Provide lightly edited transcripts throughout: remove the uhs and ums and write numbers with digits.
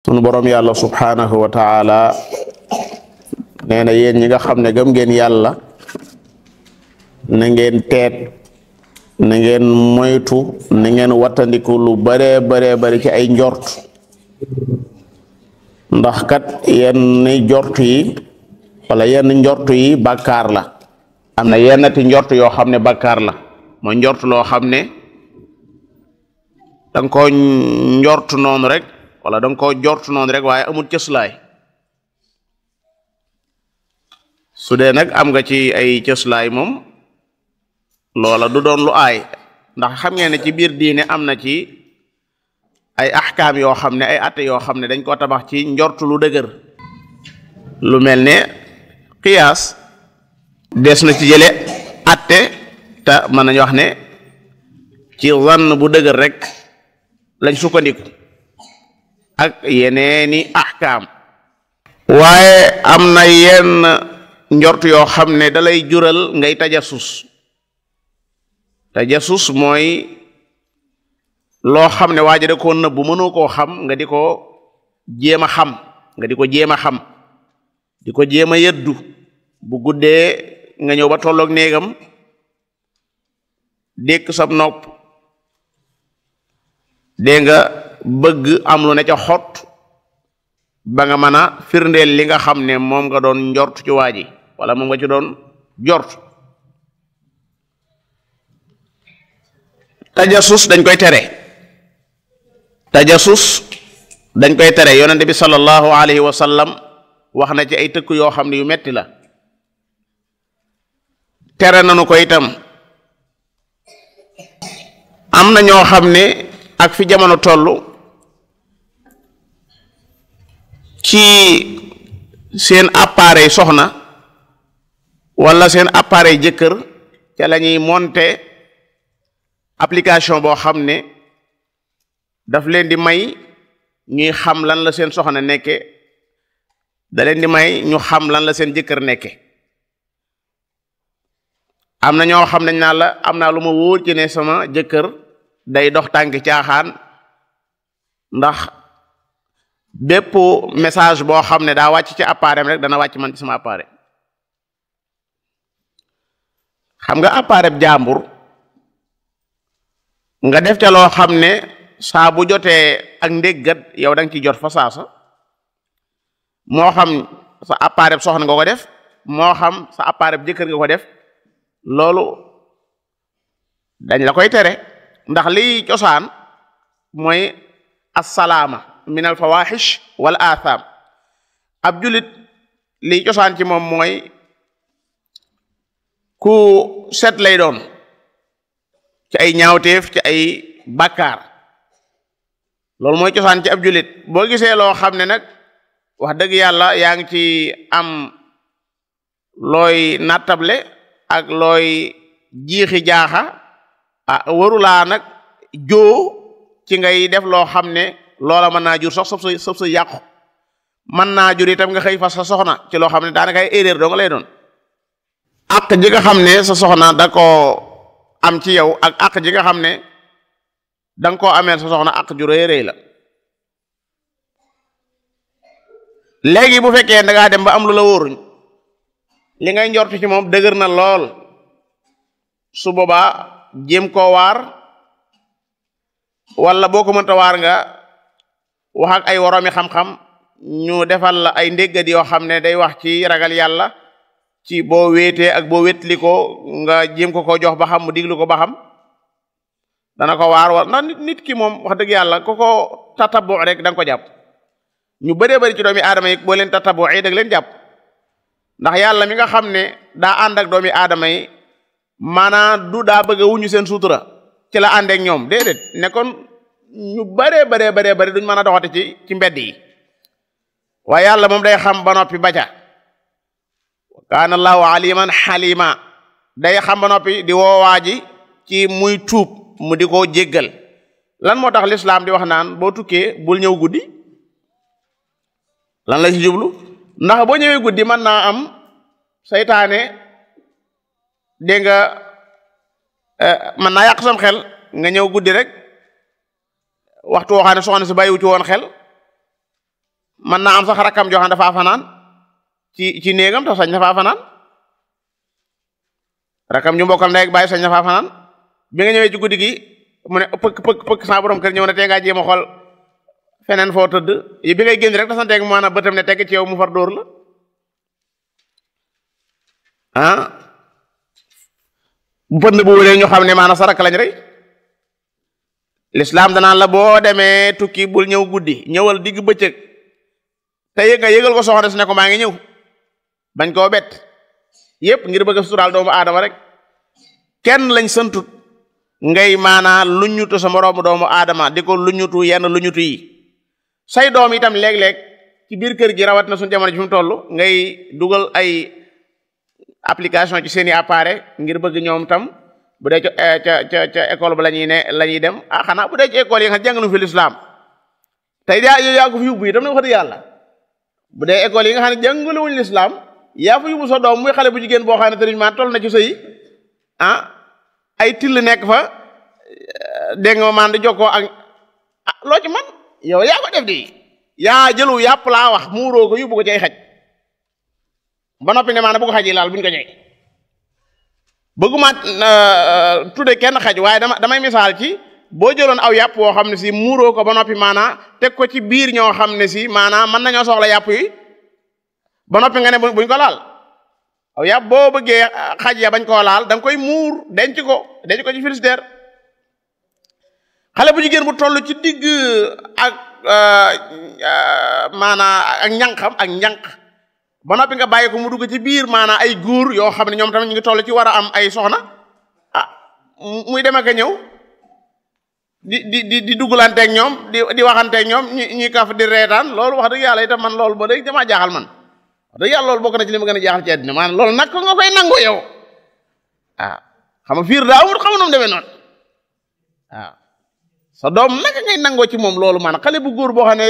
sunu borom yàlla subhanahu wa taala nee na yéen ñi nga xam ne gëm ngeen yàlla na ngeen teet na ngeen moytu na ngeen wattandiku lu bare bari ci ay njort ndax kat yenn njort yi wala yenn njort yi bàkkaar la am na yennati njort yoo xam ne bàkkaar la mooy njort loo xam ne danga ko njort noonu rek wala danga ko jort noonu rek waaye amul cëslaay su dee nag am nga ci ay cëslaay moom loola du doon lu aay ndax xam ngeen ne ci biir diine am na ci ay ahkaam yoo xam ne ay atte yoo xam ne dañ koo tabax ci njort lu dëgër lu mel ne qiyaas des na ci jële atte te mën nañu wax ne ci zann bu dëgër rek lañ sukkandiku ak yeneeni ahkaam waaye am na yenn njort yoo xam ne dalay jural ngay tajasus mooy loo xam ne waaja da koo nëbbu mënoo koo xam nga di ko jéem a xam di ko jéem a yëddu bu guddee nga ñëw ba tolloog néegam dékk sab nopp dégg nga bëgg am lu ne ca xot ba nga mën a firndeel li nga xam ne moom nga doon njort ci waa ji wala moom nga ci doon jort tajasus dañ koy tere yonente bi sallallahu alayhi wa sallam wax na ci ay tëkk yoo xam ne yu metti la tere nanu ko itam am na ñoo xam ne ak fi jamono tollu ci seen appareil soxna wala seen appareil jëkkër ca la ñuy monter application boo xam ne daf leen di may ñuy xam lan la seen soxna nekke da leen di may ñu xam lan la seen jëkkër nekke am na ñoo xam nañ naa la am naa lu ma wóor ci ne sama jëkkër day dox tànki caaxaan ndax bépp message boo xam ne daa wàcc ci appareil rek dana wàcc man ci sama appareil xam nga appareil jàmbur nga def ca loo xam ne saa bu jotee ak ndéggat yow da nga ciy jot fa saasa moo xam sa appareil soxna nga ko def moo xam sa appareil jëkkër nga ko def loolu dañ la koy tere ndax liy cosaan mooy assalaama min al fawahish wal atham ab julit liy cosaan ci moom mooy ku set lay doon ci ay ñaawteef ci ay bàkkaar loolu mooy cosaan ci ab julit boo gisee loo xam ne nag wax dëgg yàlla yaa ngi ci am looy nattable ak looy jiixi jaaxa warulaa nag joo ci ngay def loo xam ne loola mën naa jur sax sob sa yàqu mën naa jur itam nga xëy fa sa soxna ci loo xam ne daanaka ay erreur doo nga lay doon àq ji nga xam ne sa soxna da koo am ci yow ak àq ji nga xam ne da nga koo ameel sa soxna àq ju rëy rëy la léegi bu fekkee da ngaa dem ba am lu la wóoruñ li ngay njort ci moom dëgër na lool su boobaa jéem koo waar wala boo ko mënta waar nga wax ak ay woroomi xam-xam ñu defal la ay ndéggat yoo xam ne day wax ci ragal yàlla ci boo wéetee ak boo wétli ko nga jéem ko jox ba xam mu diglu ko ba xam dana ko waar war ndax nit ki moom wax dëgg yàlla ku ko tatabu rek da nga ko jàpp ñu bëree bëri ci doomi aadama yi boo leen tatabu da nga leen jàpp ndax yàlla mi nga xam ne daa ànd ak doomi aadama yi maanaam du daa bëgg a wuñu seen suutura ci la ànd ak ñoom déedéet ne kon ñu bëree duñ mën a doxati ci mbedd yi waaye yàlla moom day xam ba noppi baca kaana allahu aliman xalima day xam ba noppi di woowaa ji ci muy tuub mu di ko jéggal lan moo tax lislaam di wax naan boo tukkee bul ñëw guddi lan la ci jublu ndax boo ñëwee guddi mën naa am saytaane dégg nga mën naa yàq sam xel nga ñëw guddi rek waxtu woo xam ne soxna si bàyyiwu ci woon xel mën naa am sax rakkam joo xam dafaa fanaan ci néegam te sañ na faa fanaan rakkam ju mbokkal ndey ak baay sañ na faa fanaan bi nga ñëwee ci guddi gi mu ne pëkk sa borom kër ñëw na tee ngaa jéem a xool feneen foo tëdd yi bi ngay génn rek tasanteeg maanaam bëtam ne tegg ci yow mu far dóor la bu pënd bu wëree ñu xam ne maanaam sa rakk lañ rey l'islam danaan la boo demee tukki bul ñëw guddi ñëwal digg bëccëg te nga yëgal ko soxna si ne ko maa ngi ñëw bañ koo bett yépp ngir bëgg a suturaal doomu aadama rek kenn lañ santut ngay maanaa luññutu sa moroomu doomu aadama di ko luññutu yenn luññutu yi say doom itam léeg-léeg ci biir kër gi rawat na suñu jamono ji fi mu toll ngay dugal ay application ci seeni appareil ngir bëgg ñoom tam bu dee ca école ba la ñuy dem xanaa bu dee ci école yi nga xam jàngaluñu fi l'islam tey yaa ko fi yóbbu itam na wax dëgg yàlla bu dee école yi nga xam ne jàngaluwuñu l'islam yaa fa yóbbu sa doom muy xale bu jigéen boo xam ne tëriñ maa toll na ci sëy ay till nekk fa dégg nga man di jokkoo ak loo ci man yow yaa ko def di yaa jëlu yàpp laa wax muuroo ko yóbbu ko ci ay xaj ba noppi ne maanaam bu ko xaj yi laal buñ ko ñëwee bëgguma tudde kenn xaj waaye damay misaal ci boo jëloon aw yàpp woo xam ne si muuroo ko ba noppi maanaa teg ko ci biir ñoo xam ne si maanaa mën nañoo soxla yàpp yi ba noppi nga ne buñ ko laal aw yàpp boo bëggee xaj ya bañ koo laal da nga koy muur denc ko ci frigidaire xale bu jigéen bu toll ci digg ak maanaa ak ñànqam ak ñànq ba noppi nga bàyyi ko mu dugg ci biir maanaa ay góor yoo xam ne ñoom tamit ñu ngi toll ci war a am ay soxna muy dem ak a ñëw di duggalanteeg ñoom di waxanteeg ñoom ñuy kaf di reetaan loolu wax dëgg yàlla itam man loolu ba dëgg damaa jaaxal man wax dëgg yàlla loolu bokk na ci li ma gën a jaaxal ci àddina maanaam loolu nag ko nga koy nangu yow xam nga fiir daa amul xam nu mu demee noonu sa doom naka ngay nangoo ci moom loolu maanaam xale bu góor boo xam ne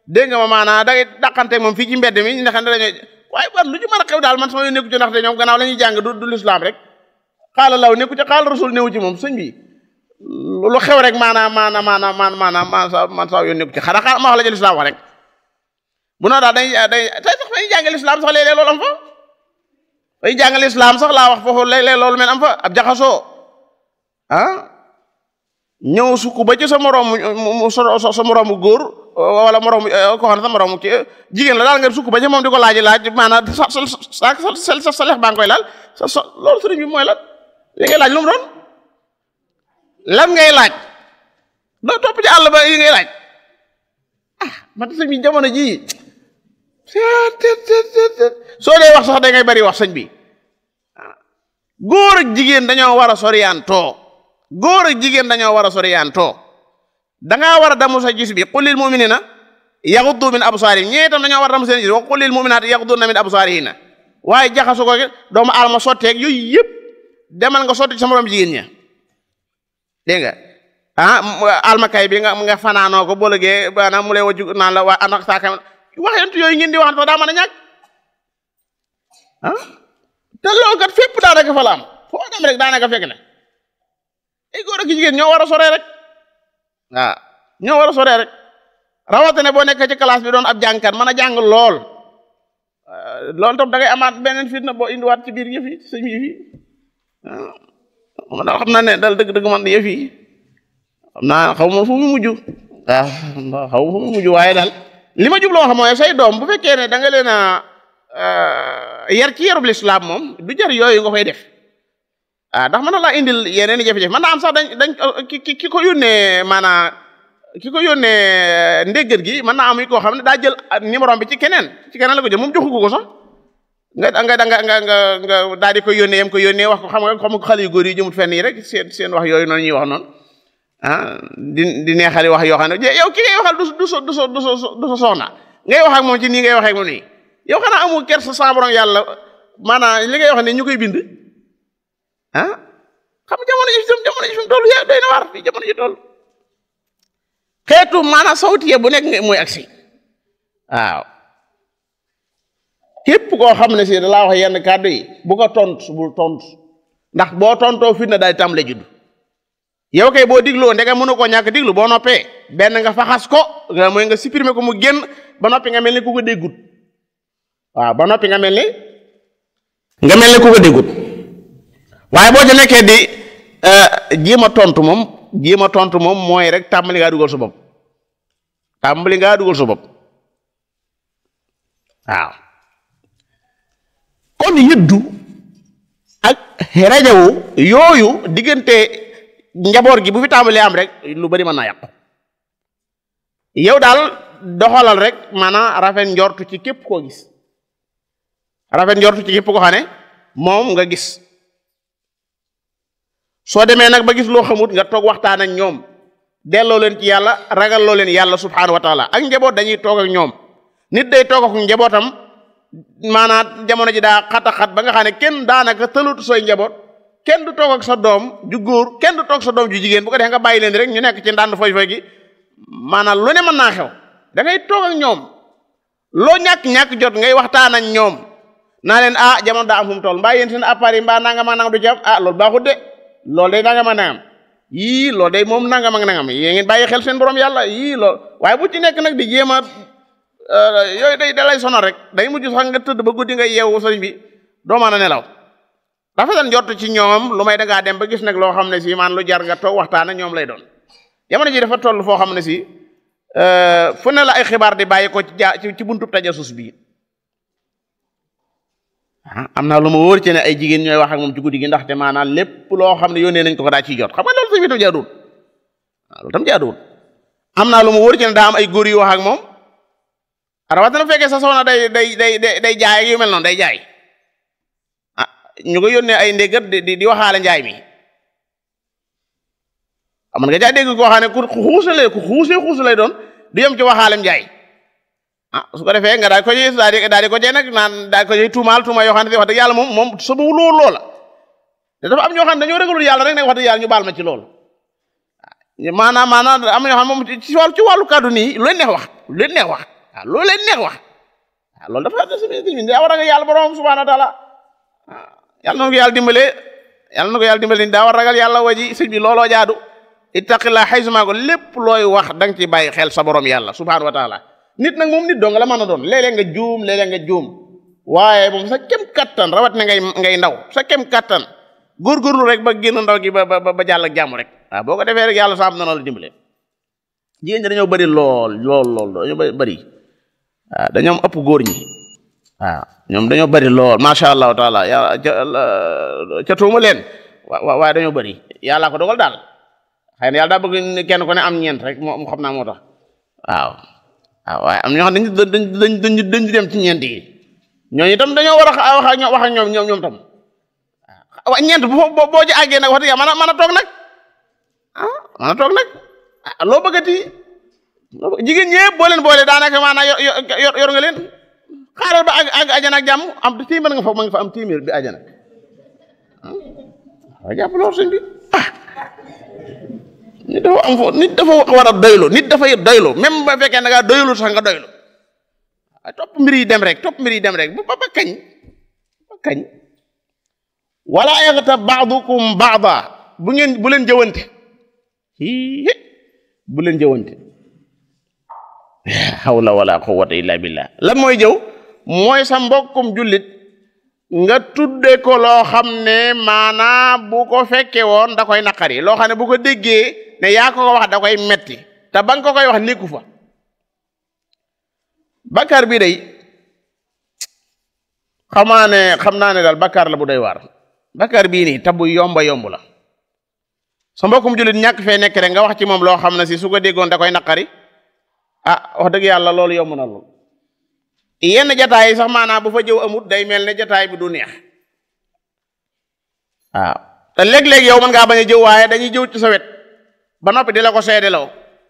dégg nga ma maanaam da ngay dàqanteeg moom fii ci mbedd mi ndax dañoo waaye ban lu ci mën a xew daal man sama yoon nekku ci ndaxte ñoom gannaaw la ñuy jàng du l'islam rek xaala law nekku ci xaala rasul newu ci moom sëñ bi lu xew rek maanaam man sama yoon nekku ci xanaa ma wax la ci l'islam wax rek bu noo daal day tey sax may jàng l'islam sax léeg-léeg loolu am fa may jàng l'islam sax laa wax foofu léeg-léeg loolu mel am fa ab jaxasoo ñëw sukk ba ci sa moroomu góor wala moroomu ko xam ne sa moroomu ci jigéen la daal nga sukk ba ci moom di ko laaj maanaam sa lex baa ngi koy laal loolu sëriñ bi mooy lan li ngay laaj lu mu doon lan ngay laaj doo topp ci àll ba yi ngay laaj man sëñ bi jamono ji soo dee wax sax da ngay bari wax sëñ bi góor ak jigéen dañoo war a soriyaantoo góor ak jigéen dañoo war a soriyaantoo dangaa war a damu sa gis bi qul lil mu'minina yaghuddu min absaarihim ñee itam dañoo war a damu seen gis wa qul lil mu'minaati yaghudduna min absaarihinna waaye jaxasu ko doomu alma sotteeg yooyu yëpp demal nga sotti ci sa morom jigéen ña dégg nga almakay bi nga fanaanoo ko boo lëgee maanaam mu lay waju naan la waa anak saaka waxentu yooyu ngeen di wax daa mën a ñàkk te loolu kat fépp daanaka fa la am foo dem rek daanaka fekk na ay góor ak jigéen ñoo war a soree rek ñoo war a soree rek rawatina boo nekk ci classe bi doon ab jàngkat mën a jàng lool loolu tam da ngay amaat beneen fitna boo indiwaat ci biir yëf yi sëñ yëf yi daal xam naa ne daal dëgg-dëgg man yëf yi xam naa xaw ma fu mu mujj xaw ma fu mu mujj waaye daal li ma jubloo xam mooy say doom bu fekkee ne da nga leen a yar ci yarub lislaam moom du jar yooyu nga koy def ndax mën na laa indil yeneen i jafe-jafe man naa am sax dañ ki ko yónnee maanaam ki ko yónnee ndéggat gi mën naa am koo xam ne daa jël numéro bi ci keneen la ko jël moom joxu ko sax nga daal di ko yónnee yam ko yónnee wax ko xam nga xale yu góor yi jëmut fenn yi rek seen wax yooyu noonu ñuy wax noonu di neexali wax yoo xam ne yow ki ngay waxal du sa soxna ngay wax ak moom ci nii ngay waxee ak moom nii yow xanaa amul kersa sa borom yàlla maanaam li ngay wax ne ñu koy bind xam jamono ji fi mu toll yaa doy na waar fi jamono ji toll xeetu maanaam sawtiye bu nekk mooy agsi waaw képp koo xam ne si da laa wax yenn kàddu yi bu ko tontu bul tontu ndax boo tontoo fitna daal di tàmbale judd yow kay boo digloo ndeke mënu koo ñàkk diglu boo noppee benn nga faxas ko nga mooy nga supprimer ko mu génn ba noppi nga mel ni ku ko déggut waaw ba noppi nga mel ni ku ko déggut waaye boo ca nekkee di jéem a tontu moom mooy rek tàmbali ngaa dugal sa bopp waaw kon yëddu ak rajawu yooyu diggante njaboot gi bu fi tàmbalee am rek lu bari mën naa yàqu yow daal doxalal rek maanaam rafet njortu ci képp koo gis rafet njortu ci képp koo xam ne moom nga gis soo demee nag ba gis loo xamut nga toog waxtaan ak ñoom delloo leen ci yàlla ragal loo leen yàlla subhaanahu wa taala ak njaboot dañuy toog ak ñoom nit day toog ak njabootam maanaam jamono ji daa xat ba nga xam ne kenn daanaka tëlutu sooy njaboot kenn du toog ak sa doom ju góor kenn du toog sa doom ju jigéen bu ko defee nga bàyyi leen rek ñu nekk ci ndànd foy gi maanaam lu ne mën naa xew da ngay toog ak ñoom loo ñàkk jot ngay waxtaan ak ñoom naa leen jamono daa am fu mu toll mbaa yéen seen appareil mbaa nangam ak nangam du ci am loolu baaxut de loolu day nangam ak nangam yii loolu day moom nangam ak nangam yéen ngeen bàyyi xel seen borom yàlla yii loolu waaye bu ci nekk nag di jéem a yooyu day dalay sonal rek day mujj sax nga tëdd ba guddi nga yeewu sëriñ bi doo mën a nelaw rafetal njort ci ñoom lu may dangaa dem ba gis nag loo xam ne si man lu jar nga toog waxtaan ak ñoom lay doon jamono ji dafa toll foo xam ne si fu ne la ay xibaar di bàyyi ko ci buntub tajasus bi am naa lu ma wóor ci ne ay jigéen ñooy wax ak moom ci guddi gi ndaxte maanaam lépp loo xam ne yónnee nañ ko daa ciy jot xam nga loolu sëñ bi tam jaaduwul waaw loolu tam jaaduwul am naa lu ma wóor ci ne daa am ay góor yu wax ak moom rawatina fekkee sa soxna day jaay ak yu mel noonu day jaay ñu ko yónnee ay ndéggat di waxaale njaay mi am nga jaay dégg koo xam ne ku xuuse lay doon du yem ci waxaalem njaay su ko defee nga daal di ko jee nag naan daal ko jee tuuma yoo xam ne wax dëgg yàlla moom sama loolu loola te dafa am ñoo xam ne dañoo régalul yàlla rek nag wax dëgg yàlla ñu baal ma ci loolu maanaam am na ñoo xam ne moom ci wàllu kàddu nii lu leen neex wax waaw loolu leen neex wax waaw loolu dafa daa war a ragal yàlla borom subhanahu wa taala yàlla na ko yàlla dimbale ni daa war a ragal yàlla waji sëñ bi looloo jaadu ittaqillah xaysuma ko lépp looy wax da nga ci bàyyi xel sa borom yàlla subhanahu wa taala nit nag moom nit doo nga la mën a doon léeg-léeg nga juum waaye moom sa kem kattan rawat na ngay ndaw sa kem kattan góorgóorlu rek ba génn ndaw gi ba jàll ak jàmm rek waaw boo ko defee rek yàlla saam na la dimbale jigéen ñi dañoo bëri lool dañoo bëri waaw dañoo ëpp góor ñi waaw ñoom dañoo bëri lool macha allahu taala yàlla ca tuuma leen waaye dañoo bëri yàllaa ko dogal daal xëy na yàlla daa bëgg kenn ku ne am ñeent rek moo xam naa moo tax waaw waaye am ñoo xam ne dañ di dem ci ñeent yi ñooñu itam dañoo war a wax ak ñoom tam waaw ñeent boo ci àggee nag wax dëgg yàlla mën a toog nag mën a toog nag loo bëggati jigéen ñëpp boo leen boole daanaka maanaam yor nga leen xaaral ba àgg ajana ak jàmm am téeméer nga fa am téeméer bi ajana waaw jàpp loolu sëñ bi nit dafa war a doylu nit dafay doylu même ba fekkee na ngaa doylu sax nga doylu topp mbir yi dem rek ba kañ wala yaghtab ba'dukum ba'da bu leen jëwante bu leen jëwante hawla wala quwwata illa billah lan mooy jëw mooy sa mbokkum jullit nga tudde ko loo xam ne maanaam bu ko fekke woon da koy naqari loo xam ne bu ko déggee ne yaa ko wax da koy metti te ba nga ko koy wax nekku fa bakkaar bi day xam naa ne daal bakkaar la bu doy waar bakkaar bii nii te bu yomb la sa mbokkum jullit ñàkk fee nekk rek nga wax ci moom loo xam ne si su ko déggoon da koy naqari wax dëgg yàlla loolu yomb na lool yenn jataay yi sax maanaam bu fa jëw amut day mel ne jataay bi du neex waaw te léeg-léeg yow mën ngaa bañ a jëw waaye dañuy jëw ci sa wet ba noppi di la ko seedeloo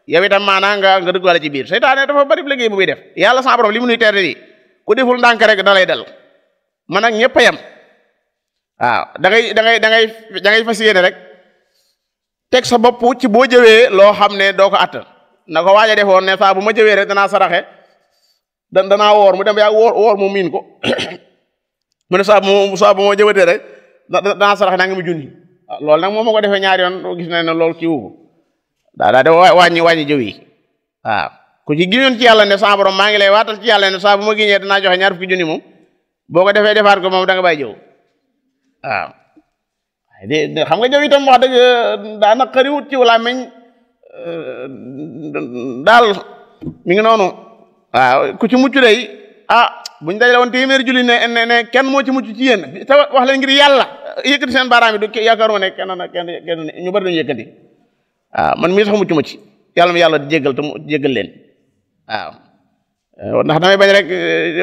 yow itam maanaam nga dugg wala ci biir seytaane dafa bari liggéey bu muy def yàlla sa borom li mu nuy tere di ku deful ndànk rek da lay dal man ak ñëpp a yem waaw da ngay fas yéene rek teg sa bopp ci boo jëwee loo xam ne doo ko attan na ko waaj a defoon ne saa bu ma jëwee rek danaa saraxe danaa woor mu dem ba yaa woor mu miin ko mu ne saa bu ma jëwatee rek danaa saraxe naa ngi mu junni loolu nag moom ma ko defee ñaari yoon gis na ne loolu kii wu daa de wàññi jëw yi waaw ku ci giñoon ci yàlla ne sa borom maa ngi lay waatal ci yàlla ne saa bu ma giñee danaa joxe ñaar fukki junni moom boo ko defee defaat ko moom da nga bàyyi jëw waaw de xam nga jëw itam wax dëgg daa naqariwut ci wala meñ daal mi ngi noonu waaw ku ci mucc day buñ dajale woon téeméeri julli ne kenn moo ci mucc ci yéen te wax leen ngir yàlla yëkkati seen baaraam yi du yaakaaruma ne kenn ñu bari dañu yëkkati waaw man mii sax mucc ma ci yàlla ma yàlla di jéggal te mu jéggal leen waaw ndax damay bañ rek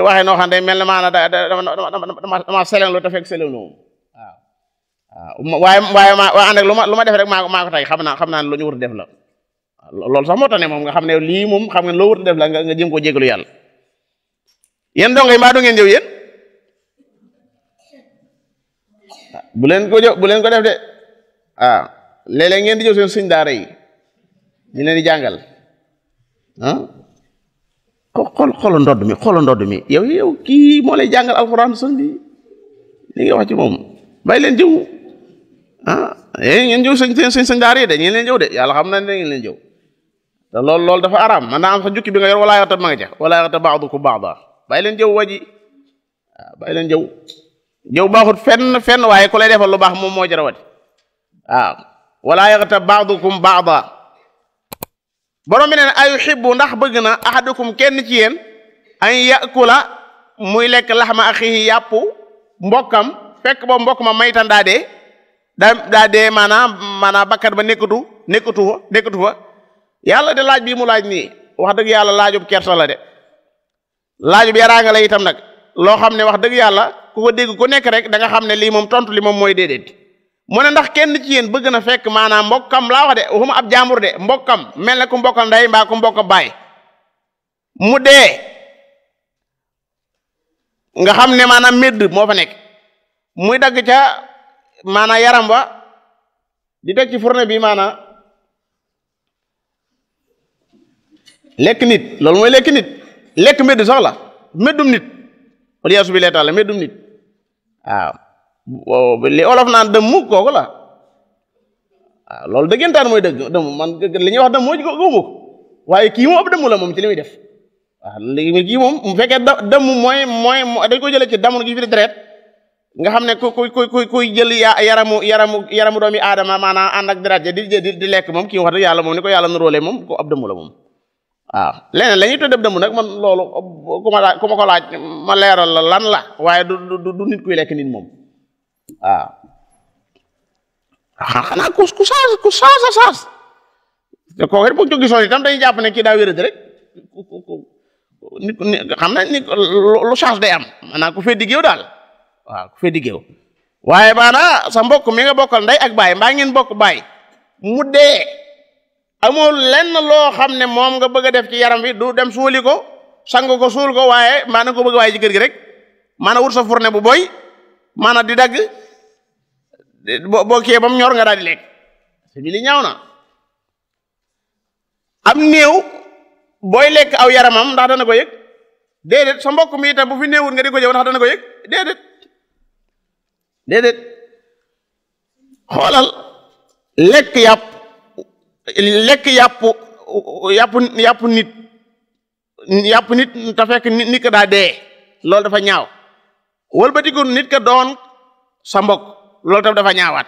waxee noo xam ne mel na maanaam dama selenglu te fekk selenglu moom waaw waaye ànd ak lu ma def rek maa ko tey xam naa ne lu ñu war a def la loolu sax moo tax ne moom nga xam ne lii moom xam nga loo war a def la nga jëm koo jéggalu yàlla yéen dong yi mbaa du ngeen jëw yéen bu leen ko def de léeg-léeg ngeen di jëw seen sëñ daara yi ñu leen di jàngal xoolal ndodd mi yow kii moo lay jàngal alxuraan sëñ bi li nga wax ci moom bàyyi leen jëw ngeen jëw sëñ daara yi de ñu leen jëw de yàlla xam na ne ngeen leen jëw te loolu dafa araam man naa am sa jukki bi nga yor wala yaxta ma nga ca wala yaxta ba'dukum ba'da bàyyi leen jëw waji bàyyi leen jëw baaxut fenn waaye ku lay defal lu baax moom moo jarawati wala yaxta ba'dukum ba'da borom bi ne ayuhibbu ndax bëgg na ahadukum kenn ci yéen an yakula muy lekk laxma axihi yàpp mbokkam fekk boobu mbokk ma maytan daa dee maanaam bakkat ba nekkatu fa yàlla de laaj bii mu laaj nii wax dëgg yàlla laajub kersa la de laajub yaraanga la itam nag loo xam ne wax dëgg yàlla ku ko dégg ku nekk rek da nga xam ne lii moom tontu li moom mooy déedéet mu ne ndax kenn ci yéen bëgg na fekk maanaam mbokkam laa wax de waxuma ab jaambur de mbokkam mel ne ku mbokkal ndey mbaa ku mbokkal baay mu dee nga xam ne maanaam médd moo fa nekk muy dagg ca maanaam yaram wa di teg ci fourne bi maanaam lekk nit loolu mooy lekk nit lekk médd sax la méddum nit wala yaasu bi leetaal la méddum nit waaw li olof naan dëmm kooku la waaw loolu dëggantaan mooy dëgg dëmm man li ñuy wax dëmm moo góomu ko waaye kii moom ab dëmm la moom ci li muy def waaw léegi kii moom mu fekkee dëmm mooy dañ ko jëlee ci damm gi fi deret nga xam ne kuy jël yaramu doomi aadama maanaam ànd ak deret di lekk moom kii wax dëgg yàlla moom ni ko yàlla nuróolee moom ko ab dëmm la moom waaw leneen la ñuy tuddee dëmm nag man loolu ku ma ko laaj ma leeral la lan la waaye du nit kuy lekk nit moom waaw xanaa ku saas te kooku it bu ñu gisoon itam dañuy jàpp ne kii daa wéradi rek nit xam na ni lu chance day am maanaam ku fee diggéew daal waaw ku fee diggéew waaye maanaam sa mbokk mi nga bokkal ndey ak baay mbaa ngeen bokk baay mu dee amoo lenn loo xam ne moom nga bëgg a def ci yaram wi du dem suuli ko sang ko suul ko waaye maanaam ko bëgg waaye ci kër gi rek maanaam wut sa fourne bu boy maanaam di dagg boo kiyee ba mu ñor nga daal di lekk si bi li ñaaw na am néew booy lekk aw yaramam ndax dana ko yëg déedéet sa mbokk mi itam bu fi néewul nga di ko jëw ndax dana ko yëg déedéet xoolal lekk yàpp nit te fekk nit ka daa dee loolu dafa ñaaw wëlbatiku nit ka doon sa mbokk loolu tam dafa ñaawaat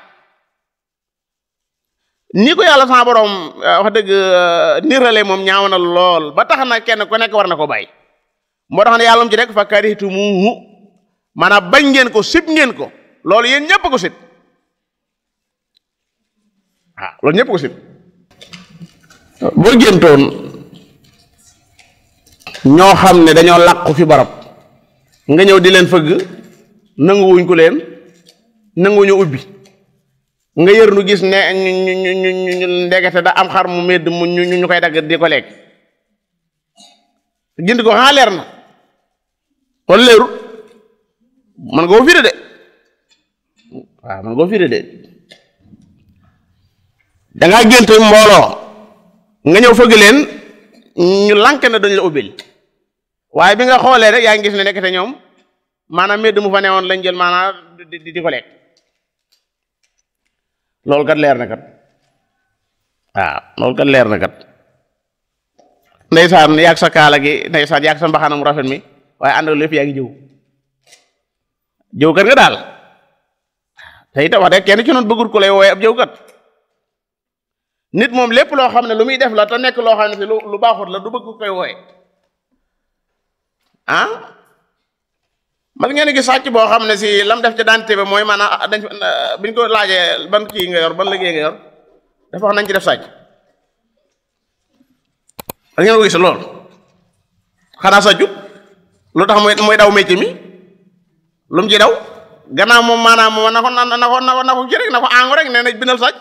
ni ko yàlla sama borom wax dëgg nirale moom ñaaw na lool ba tax na kenn ku nekk war na ko bàyyi moo tax ne yàlla mu ci rek fa karihtumuuhu maanaam bañ ngeen ko sib ngeen ko loolu yéen ñëpp ko sib loolu ñëpp ko sib boo géntoon ñoo xam ne dañoo làqu fi barab nga ñëw di leen fëgg nanguwuñ ko leen nanguwuñu ubbi nga yër nu gis ne ñu ndegete da am xar mu medd mu ñu koy dagg di ko lekk gindi ko xanaa leer na kon leerut man nga ko firi de waaw man nga ko firi de dangaa gént mbooloo nga ñëw fëgg leen ñu lànk na dañ la ubbil waaye bi nga xoolee rek yaa ngi gis ne nekkete ñoom maanaam medd mu fa newoon lañ jël maanaam di ko lekk loolu kat leer na kat waaw loolu kat leer na kat ndeysaan yaag sa kaala gi ndeysaan yaag sa mbaxanam rafet mi waaye ànd ak lépp yaa ngi jëw kat nga daal te itam wax dëgg kenn ci noonu bëggul ku lay wooye ab jëw kat nit moom lépp loo xam ne lu muy def la te nekk loo xam ne si lu baaxut la du bëgg koy wooye mas ngeen gis sàcc boo xam ne si lam def ca dante ba mooy maanaam dañ biñ ko laajee ban kii nga yor ban liggéey nga yor dafa wax nañ ci def sàcc da ngeen ko gis lool xanaa sàccut lu tax muy daw métier mi lu mu ci daw gannaaw moom maanaam moom na ko kii rek na ko àngu rek nee na bindal sàcc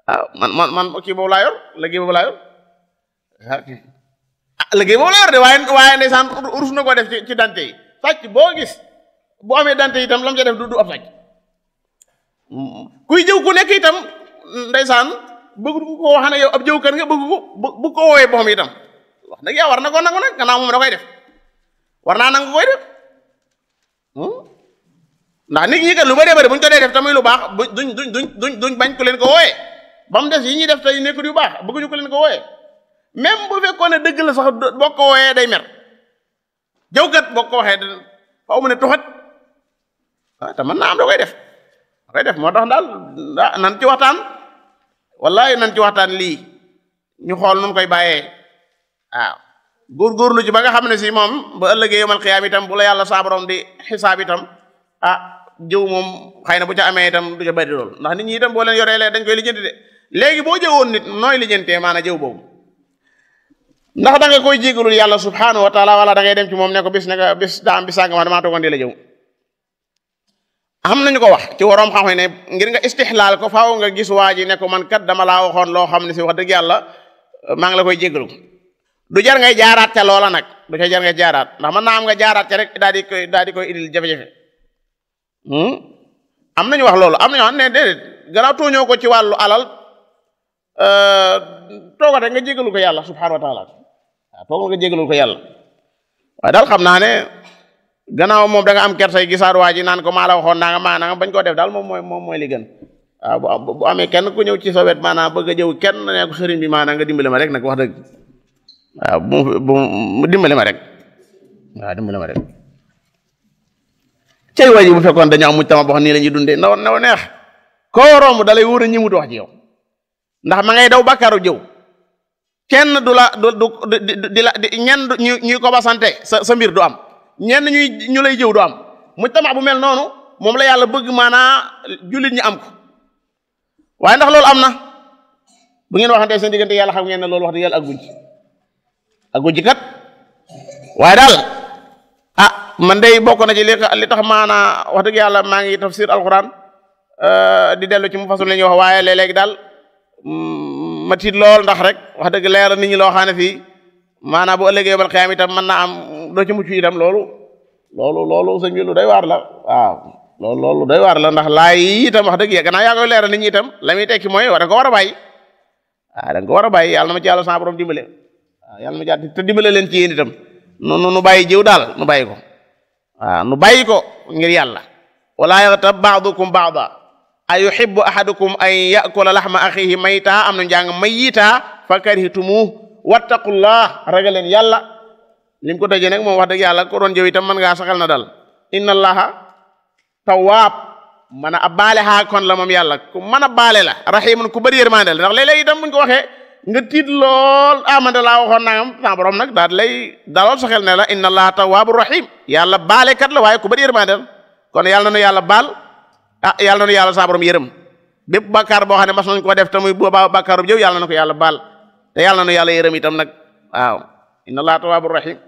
waaw man kii boobu laa yor liggéey boobu laa yor liggéey boobu laa yor de waaye ndeysaan rus na ko def ci dante yi sàcc boo gis bu amee dante itam lam ca def du ab sàcc kuy jëw ku nekk itam ndeysaan bëgg ko wax ne yow ab jëw kër nga bëgg ko woowee boppam itam wax dëgg yaa war na ko nangu nag gannaaw moom da koy def war naa nangu koy def ndax nit ñi kat lu bëree bëri buñ ko dee def tamit lu baax duñ bañ ko leen ko wooyee ba mu des yi ñuy def tey nekkul yu baax bëgguñu ko leen ko wooyee même bu fekkoon ne dëgg la sax boo ko wooyee day mer jawkat boo ko waxee faaw mu ne tuxat te mën naa am da koy def moo tax daal nan ci waxtaan wallahi nan ci waxtaan lii ñu xool nun koy bàyyee waaw góorgóorlu ci ba nga xam ne si moom ba ëllëgee yomal xiyaam itam bu la yàlla saa borom di xisaab itam jëw moom xëy na bu ca amee itam du ca bari lool ndax nit ñi itam boo leen yoree dañ koy lijjanti de léegi boo jëwoon nit nooy lijjantee maanaam jëw boobu ndax da nga koy jégalul yàlla subhanahu wa taala wala da ngay dem ci moom ne ko bis daa am bis sàngama damaa toogoon di la jëw am nañu ko wax ci waroom xam ne ngir nga istixlaal ko faaw nga gis waa ji ne ko man kat dama laa waxoon loo xam ne si wax dëgg yàlla maa ngi la koy jégalu du jar ngay jaaraat ca loola nag du ca jar ngay jaaraat ndax mën naa am nga jaaraat ca rek daal di koy indil jafe-jafe am nañu wax loolu am nañu wax ne déedéet gannaaw tooñoo ko ci wàllu alal toogat rek nga jégalu ko yàlla subhanahu wa taala waaw toogal nga jégalul ko yàlla waaye daal xam naa ne gannaaw moom da nga am kersay gisaat waa ji naan ko maa la waxoon naa nga maanaam bañ koo def daal moom mooy li gën waaw bu amee kenn ku ñëw ci sa wet maanaam bëgg a jëw kenn ne ko sëriñ bi maanaam nga dimbale ma rek nag wax dëgg waaw mu dimbale ma rek waaw dimbale ma rek cay waa ji bu fekkoon dañu am muj tama boo xam nii la ñuy dundee naw neex koo romb da lay wóor a ñëmut wax ci yow ndax ma ngay daw bàkkaaru jëw kenn du la di la ñenn ñuy ko ba sante sa mbir du am ñenn ñu lay jëw du am mujtama bu mel noonu moom la yàlla bëgg maanaa jullit ñi am ko waaye ndax loolu am na bu ngeen waxante seen diggante yàlla xam ngeen ne loolu wax dëgg yàlla ak guñ ci kat waaye daal man day bokk na ci li tax maanaa wax dëgg yàlla maa ngi tafsir alquran di dellu ci mu fasul la ñuy wax waaye léeg-léegi daal ma tiit lool ndax rek wax dëgg leer nit ñi loo xam ne fii maanaam bu ëllëgee bal xiyaam itam mën naa am doo ci mucc itam loolu sëñ bi lu doy waar la waaw loolu doy waar la ndax laay yi itam wax dëgg ya gannaaw yaa koy leeral nit ñi itam la muy tekki mooy da nga ko war a bàyyi waaw da nga ko war a bàyyi yàlla na ma ci yàlla sa borom dimbale waaw yàlla na ma ci yàlla te dimbale leen ci yéen itam nu bàyyi jiw daal nu bàyyi ko waaw nu bàyyi ko ngir yàlla wala yaghtab ba'dukum ba'da ayuhibbu ahadukum an ya'kula lahma akhihi mayta am na njàng mayyita fa karihtumuh wattaqullah ragal leen yàlla lim ko tëjee nag moom wax dëgg yàlla ko doon jëw itam mën ngaa saxal na dal inna allaha tawwaab mën a baale xaa kon la moom yàlla ku mën a baale la rahimun ku bëri yërmande la ndax léeg-léeg itam buñ ko waxee nga tiit lool man de laa waxoon nangam sa borom nag daal lay dalal sa xel ne la inna allaha tawwaabu rahim yàlla baale kat la waaye ku bëri yërmande la kon yàlla na nu yàlla baal yàlla na nu yàlla sa borom yërëm bépp bàkkaar boo xam ne mas nañ ko def te muy booba bàkkaaru jëw yàlla na ko yàlla baal te yàlla na nu yàlla yërëm itam nag waaw inna allaha tawwaabu rahim